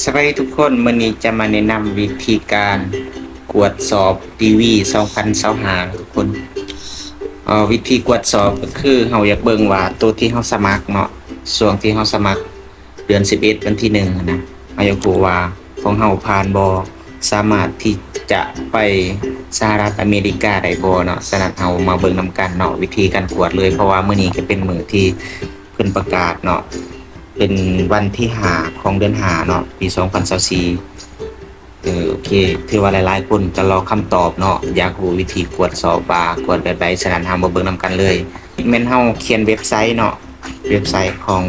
ສະບາຍດີທຸກຄົນ, ມື້ນີ້ຈະມາແນະນຳວິທີການກວດສອບ ດີວີ ສອງພັນຊາວຫ້າ ທຸກຄົນ. ເອີ ວິທີກວດສອບກໍຄືເຮົາຢາກເບິ່ງວ່າໂຕທີ່ເຮົາສະໝັກເນາະ, ຊ່ວງທີ່ເຮົາສະໝັກເດືອນສິບເອັດ ວັນທີໜຶ່ງຫັ້ນນະ, ເຮົາຢາກຮູ້ວ່າຂອງເຮົາຜ່ານບໍ່, ສາມາດທີ່ຈະໄປສະຫະລັດອາເມລິກາໄດ້ບໍ່ເນາະ. ສະນັ້ນເຮົາມາເບິ່ງນຳກັນເນາະ ວິທີການກວດເລີຍ, ເພາະວ່າມື້ນີ້ກໍເປັນມື້ທີ່ເພິ່ນປະກາດເນາະ. ເປັນວັນທີຫ້າຂອງເດືອນຫ້າເນາະ ປີສອງພັນຊາວສີ່. ເອີ ໂອເຄ ຖືວ່າຫຼາຍໆຄົນກໍລໍຄຳຕອບເນາະ, ຢາກຮູ້ວິທີກວດສອບວ່າກວດແບບໃດ, ສະນັ້ນເຮົາມາເບິ່ງນຳກັນເລີຍ. ແມ່ນເຮົາຂຽນເວັບໄຊເນາະ, ເວັບໄຊຂອງ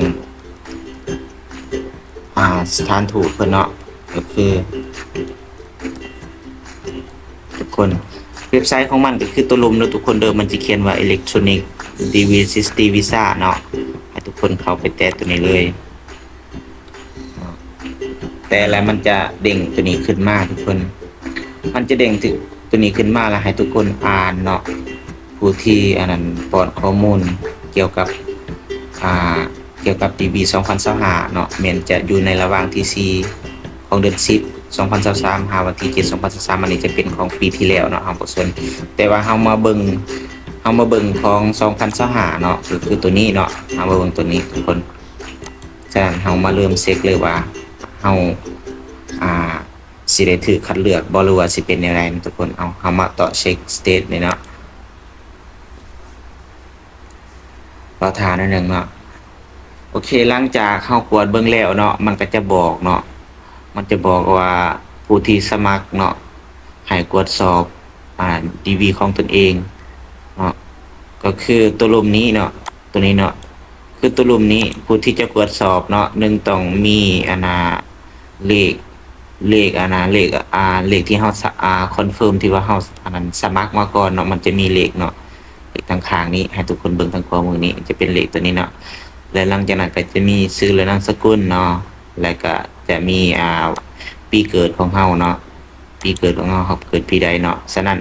ອ່າ ສະຖານທູດເພິ່ນເນາະ, ກໍຄື ທຸກຄົນ ເວັບໄຊຂອງມັນກໍຄືໂຕລຸ່ມເດີທຸກຄົນເດີ, ມັນຈະຂຽນວ່າ Electronic Diversity Visa ເນາະ, ໃຫ້ທຸກຄົນເຂົ້າໄປແຕະໂຕນີ້ເລີຍ. ແຕ່ລະມັນຈະເດ້ງໂຕນີ້ຂຶ້ນມາທຸກຄົນ, ມັນຈະເດ້ງໂຕນີ້ຂຶ້ນມາ ແລ້ວໃຫ້ທຸກຄົນອ່ານເນາະ, ຜູ້ທີ່ອັນນັ້ນປ້ອນຂໍ້ມູນກ່ຽວກັບ ອ່າ ກ່ຽວກັບ ດີວີ ສອງພັນຊາວຫ້າເນາະ, ແມ່ນຈະຢູ່ໃນລະຫວ່າງທີສີ່ຂອງເດືອນສິບ ສອງພັນຊາວສາມ ຫາວັນທີເຈັດ ສອງພັນຊາວສາມ. ອັນນີ້ຈະເປັນຂອງປີທີ່ແລ້ວເນາະ, ເຮົາບໍ່ສົນ. ແຕ່ວ່າເຮົາມາເບິ່ງ ເຮົາມາເບິ່ງຂອງ ສອງພັນຊາວຫ້າເນາະ, ກໍຄືໂຕນີ້ເນາະ, ເຮົາມາເບິ່ງໂຕນີ້ທຸກຄົນ. ສະນັ້ນເຮົາມາເລີ່ມເຊັກເລີຍວ່າເຮົາ ອ່າ ຊິໄດ້ຖືກຄັດເລືອກບໍ່ ຫຼືວ່າຊິເປັນແນວໃດເນາະທຸກຄົນ. ເອົາ ເຮົາມາເຕາະເຊັກສະເຕດນີ້ເນາະ, ລໍຖ້າໜ້ອຍໜຶ່ງເນາະ. ໂອເຄ ຫຼັງຈາກເຮົາກວດເບິ່ງແລ້ວເນາະ, ມັນກໍຈະບອກເນາະ, ມັນຈະບອກວ່າຜູ້ທີ່ສະໝັກເນາະ ໃຫ້ກວດສອບ ອ່າ ດີວີຂອງຕົນເອງເນາະ, ກໍຄືໂຕລຸ່ມນີ້ເນາະ, ໂຕນີ້ເນາະ, ຄືໂຕລຸ່ມນີ້ ຜູ້ທີ່ຈະກວດສອບເນາະ ໜຶ່ງຕ້ອງມີອັນນ່າ ເລກ ເລກອັນນ່າ ເລກ ອ່າ ເລກທີ່ເຮົາສະ ອ່າ ຄອນເຟີມທີ່ວ່າເຮົາອັນນັ້ນສະໝັກມາກ່ອນເນາະ, ມັນຈະມີເລກເນາະ, ເລກທາງຂ້າງນີ້ ໃຫ້ທຸກຄົນເບິ່ງທາງຂວາມືນີ້ ຈະເປັນເລກໂຕນີ້ເນາະ. ແລະ ຫຼັງຈາກນັ້ນກໍຈະມີຊື່ ແລະ ນາມສະກຸນເນາະ, ແລະ ກໍຈະມີ ອ່າ ປີເກີດຂອງເຮົາເນາະ, ປີເກີດຂອງເຮົາ ເຮົາເກີດປີໃດເນາະ. ສະນັ້ນ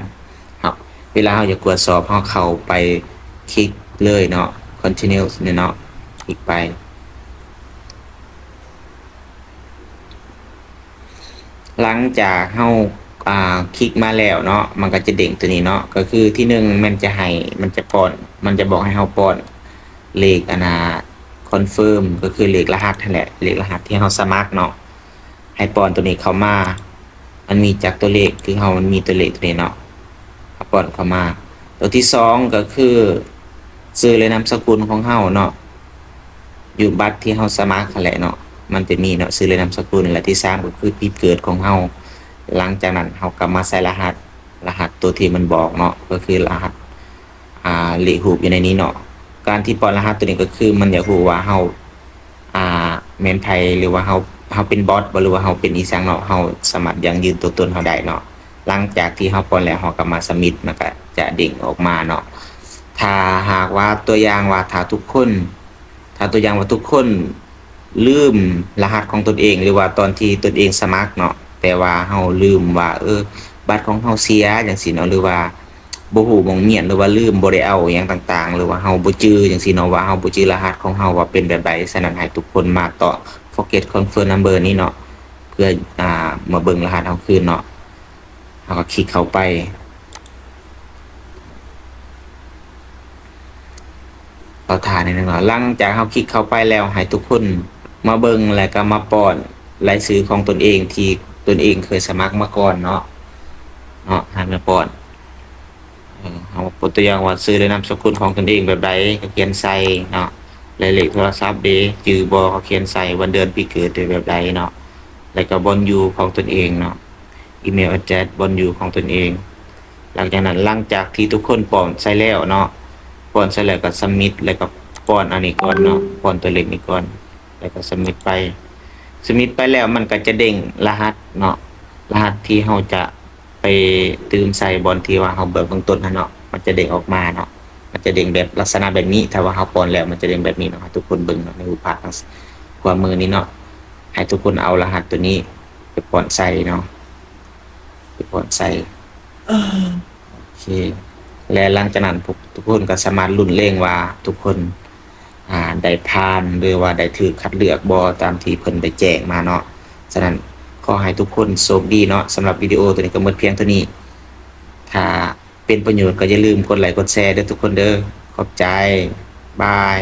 ເຮົາ ເວລາເຮົາຢາກກວດສອບ ເຮົາເຂົ້າໄປຄລິກເລີຍເນາະ, ຄອນທິນິວນີ້ເນາະ, ຄລິກໄປ. ຫຼັງຈາກເຮົາ ອ່າ ຄລິກມາແລ້ວເນາະ, ມັນກໍຈະເດ້ງຕົວນີ້ເນາະ, ກໍຄືທີໜຶ່ງ ມັນຈະໃຫ້ ມັນຈະປ້ອນ ມັນຈະບອກໃຫ້ເຮົາປ້ອນເລກ ອັນນ່າ ຄອນເຟີມ ກໍຄືເລກລະຫັດຫັ້ນແຫຼະ, ເລກລະຫັດທີ່ເຮົາສະໝັກເນາະ, ໃຫ້ປ້ອນຕົວນີ້ເຂົ້າມາ. ມັນມີຈັກຕົວເລກ ຄືເຮົາ ມັນມີຕົວເລກຕົວນີ້ເນາະ, ເຮົາປ້ອນເຂົ້າມາ. ຕົວທີສອງກໍຄືຊື່ ແລະ ນາມສະກຸນຂອງເຮົາເນາະ, ຢູ່ບັດທີ່ເຮົາສະໝັກຫັ້ນແຫຼະເນາະ, ມັນຈະມີເນາະ ຊື່ ແລະ ນາມສະກຸນ. ແລະ ທີສາມກໍຄືປີເກີດຂອງເຮົາ. ຫຼັງຈາກນັ້ນເຮົາກໍມາໃສ່ລະຫັດ, ລະຫັດຕົວທີ່ມັນບອກເນາະ, ກໍຄືລະຫັດ ອ່າ ເລກຮູບຢູ່ໃນນີ້ເນາະ. ການທີ່ປ້ອນລະຫັດຕົວນີ້ກໍຄືມັນຢາກຮູ້ວ່າເຮົາ ອ່າ ແມ່ນໃຜ ຫຼືວ່າເຮົາ ເຮົາເປັນບອດບໍ່ ຫຼືວ່າເຮົາເປັນອີ່ຫຍັງເນາະ, ເຮົາສາມາດຢັ້ງຢືນຕົວຕົນເຮົາໄດ້ເນາະ. ຫຼັງຈາກທີ່ເຮົາປ້ອນແລ້ວ ເຮົາກໍມາສະມິດ ມັນກໍຈະເດ້ງອອກມາເນາະ. ຖ້າຫາກວ່າຕົວຢ່າງວ່າ ຖ້າທຸກຄົນ ຖ້າຕົວຢ່າງວ່າທຸກຄົນລືມລະຫັດຂອງຕົນເອງ ຫຼືວ່າຕອນທີ່ຕົນເອງສະໝັກເນາະ, ແຕ່ວ່າເຮົາລືມວ່າ ເອີ ບັດຂອງເຮົາເສຍ ຈັ່ງຊີ້ເນາະ, ຫຼືວ່າ ບໍ່ຮູ້ໝ່ອງມ້ຽນ ຫຼືວ່າລືມ ບໍ່ໄດ້ເອົາຫຍັງຕ່າງໆ ຫຼືວ່າເຮົາບໍ່ຈື່ ຈັ່ງຊີ້ເນາະ, ວ່າເຮົາບໍ່ຈື່ລະຫັດຂອງເຮົາວ່າເປັນແບບໃດ. ສະນັ້ນໃຫ້ທຸກຄົນມາເຕາະ Forget Confirm Number ນີ້ເນາະ, ເພື່ອ ອ່າ ມາເບິ່ງລະຫັດເຮົາຄືນເນາະ. ເຮົາກໍຄລິກເຂົ້າໄປ, ລໍຖ້າໜ້ອຍໜຶ່ງເນາະ. ຫຼັງຈາກເຮົາຄລິກເຂົ້າໄປແລ້ວ ໃຫ້ທຸກຄົນມາເບິ່ງ ແລ້ວກໍມາປ້ອນລາຍຊື່ຂອງຕົນເອງທີ່ຕົນເອງເຄີຍສະໝັກມາກ່ອນເນາະ, ເນາະ, ໃຫ້ມາປ້ອນ. ເອີ ເຮົາ ຕົວຢ່າງວ່າ ຊື່ ແລະ ນາມສະກຸນຂອງຕົນເອງແບບໃດກໍຂຽນໃສ່ເນາະ, ແລະ ເລກໂທລະສັບເດ ຈື່ບໍ່ ກໍຂຽນໃສ່, ວັນເດືອນປີເກີດແບບໃດເນາະ, ແລ້ວກໍບ່ອນຢູ່ຂອງຕົນເອງເນາະ, ອີເມວແອັດເດຣສ ບ່ອນຢູ່ຂອງຕົນເອງ. ຫຼັງຈາກນັ້ນ ຫຼັງຈາກທີ່ທຸກຄົນປ້ອນໃສ່ແລ້ວເນາະ, ປ້ອນໃສ່ແລ້ວກໍສະມິດ, ແລ້ວກໍປ້ອນອັນນີ້ກ່ອນເນາະ, ປ້ອນຕົວເລກນີ້ກ່ອນ, ແລ້ວກໍສະມິດໄປ. ສະມິດໄປແລ້ວມັນກໍຈະເດ້ງລະຫັດເນາະ, ລະຫັດທີ່ເຮົາຈະ ໄປຕື່ມໃສ່ບ່ອນທີ່ວ່າເຮົາເບິ່ງເບື້ອງຕົ້ນຫັ້ນເນາະ, ມັນຈະເດ້ງອອກມາເນາະ, ມັນຈະເດ້ງແບບລັກສະນະແບບນີ້. ຖ້າວ່າເຮົາປ້ອນແລ້ວ ມັນຈະເດ້ງແບບນີ້ເນາະ, ໃຫ້ທຸກຄົນເບິ່ງເນາະ, ໃນຮູບພາບທາງຂວາມືນີ້ເນາະ, ໃຫ້ທຸກຄົນເອົາລະຫັດຕົວນີ້ໄປປ້ອນໃສ່ເນາະ, ໄປປ້ອນໃສ່. ໂອເຄ ແລະ ຫຼັງຈາກນັ້ນ ພວກ ທຸກຄົນກໍສາມາດລຸ້ນເລງວ່າທຸກຄົນ ອ່າ ໄດ້ຜ່ານ ຫຼືວ່າໄດ້ຖືກຄັດເລືອກບໍ່ ຕາມທີ່ເພິ່ນໄດ້ແຈ້ງມາເນາະ. ສະນັ້ນ ຂໍໃຫ້ທຸກຄົນໂຊກດີເນາະ. ສຳລັບວິດີໂອໂຕນີ້ກໍໝົດພຽງເທົ່ານີ້. ຖ້າເປັນປະໂຫຍດກໍຢ່າລືມກົດໄລກົດແຊເດີທຸກຄົນເດີ. ຂອບໃຈ. ບາຍ.